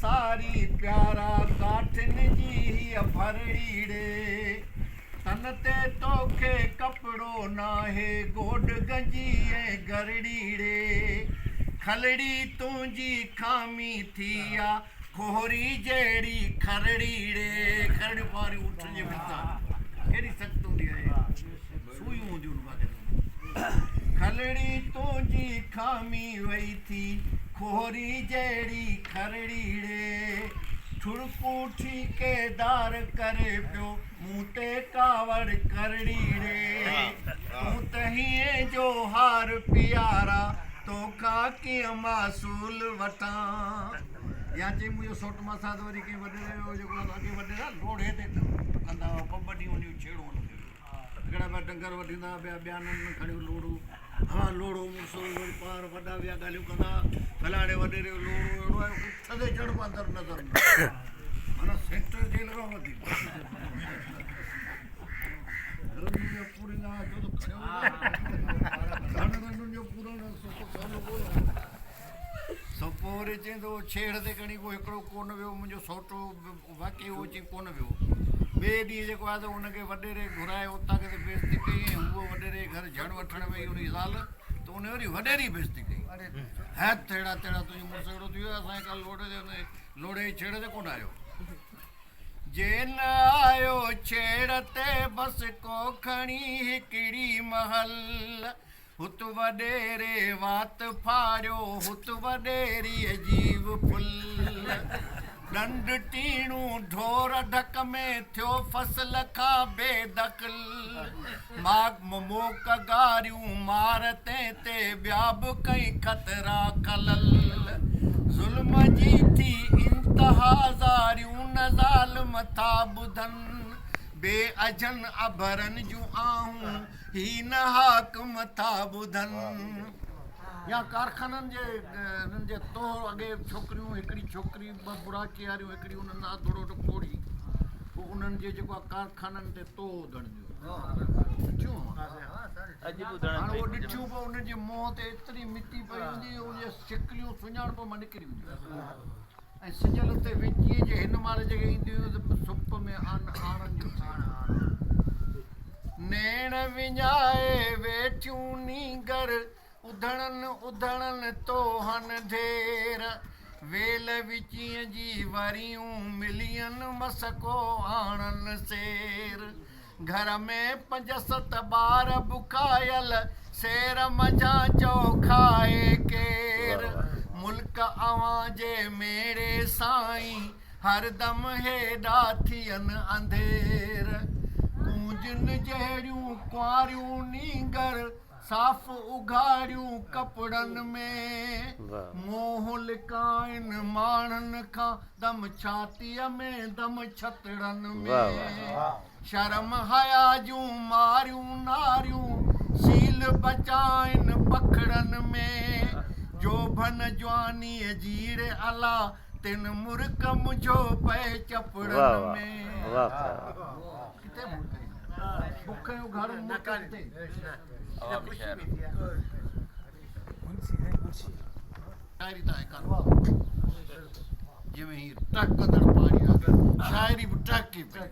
ساري پيارا ڪاٺين جي هيء ڀرڙي ڙي. تن تي توکي ڪپڙو ناهي گوڏ گنجي ۽ گرڙي ڙي. کلڙي تنهنجي کامي ٿي آ کوهري جهڙي کرڙي ڙي. کرڙيون پواريون اٺن جي ڀرسان ڪيڏي سخت هوندي آهي سوئيون هونديون آهن باقاعده. کلڙي تنهنجي کامي وئي ٿي کوهري جهڙي کرڙي ڙي. ٺڙڪون ٺيڪيدار ڪري پيو مون تي ڪاوڙ ڪرڙي ڙي. تون ته هينئين جو هار پيارا توکان ڪيئن محصول وٺان. يا چئي منهنجو سوٽ ماسات وري ڪنهن وڏيري جو جيڪو آهي اڳي وڏيرا لوڙهي تي ڪندا هئا ٻه ٻه ڏينهن وڃي ڇيڙو هلندو هيو. هڪڙا پيا ڊنگر وڍيندا هئا ٻيا ٻيانن ۾ کڻي لوڙهو هوا لوڙهو مڙس وري پار وڏا ويا ڳالهيون ڪندا فلاڻي وڏيري جو لوڙهو اهڙو آهي اٿندي چڙهه به اندر نظر نه معنيٰ سينٽر جيل کان وڌيڪ سو پوء وري چئين ته اهو ڇيڙ تي کڻي ڪو هڪڙو ڪونه ويو منهنجو سوٽو واقعي اهو چئي ڪونه ويو. ٻئي ڏينهن جيڪو آهي ته ان کي وڏيري گهرائي اوطاق تي بيعزتي ڪئي ۽ هوء وڏيري جي گهر جهڙ وٺڻ وئي ان جي زال ته ان وري وڏيري بيعزتي ڪئي. هيت ٿيڙا تيڙا تنهنجو مڙس اهڙو ٿي ويو آهي اسان جي ڪالهه لوڙهي تي ان لوڙهي جي ڇيڙ تي ڪونه آيو. جي نه آيو ڇيڙ تي بس ڪو کڻي هڪڙي مهل هت وڏيري وات ڦاڙيو، هت وڏيريء جيو ڦل. ڏنڊ ٽيڻو ڍور ڍڪ ۾ ٿيو فصل کان بي دخل. ماڳ موڪ گاريون مار تنهن تي ٻيا به ڪئين خطرا خلل. ظلم جي ٿي انتها زاريون نه ظالم ٿا ٻڌن. بي اجهن اڀرن جون آهون هي نه حاڪم ٿا ٻڌن. يا ڪارخانن جي انهن جي توهه اڳي ڇوڪريون هڪڙي ڇوڪري ٻه براچي واريون هڪڙي انهن اڌڙوٽ پوڙهي پوء انهن جي جيڪو آهي ڪارخانن تي توهه ڌڻنديون ڏٺيون هاڻ اهو ڏٺيون پوء انهن جي منهن تي ايتري مٽي پئي هوندي ان جي شڪليون سڃاڻپ مان نڪري وينديون ۽ سجل تي وچيء جي هن مهل جيڪي اينديون هيون ته سپ ۾ آن آڻن جو ٿيڻ. نيڻ وڃائي ويٺيون نينگر، اڌڻن اڌڻن توهن ڍير. ويل وچيء جي وريون ملين مس ڪو آڻن سير. گهر ۾ پنج ست ٻار بکايل، سير منجهان چئو کائي ڪير؟ ملڪ اوهان جي ميڙي سائين، هردم هيڏا ٿين انڌير. ڪونجن جهڙيون ڪنواريون نينگر، صاف اگهاڙيون ڪپڙن ۾، منهن لڪائن ماڻهن کان، دم ڇاتيء ۾ دم ڇتڙن ۾. شرم حيا جون ماريون ناريون، سيل بچائن پکڙن ۾. جوڀن جوانيء جيڙي الا، تن مرڪ منهنجو پئي چپڙن ۾. ڪٿي مرڪ ايندي؟ بک ۽ اگهاڙن مرڪ ڪٿي؟ شاعري ته آهي ڪانه جنهن ۾ هي ٽهڪندڙ پاڻي آهي شاعري به ٽهڪي پئي.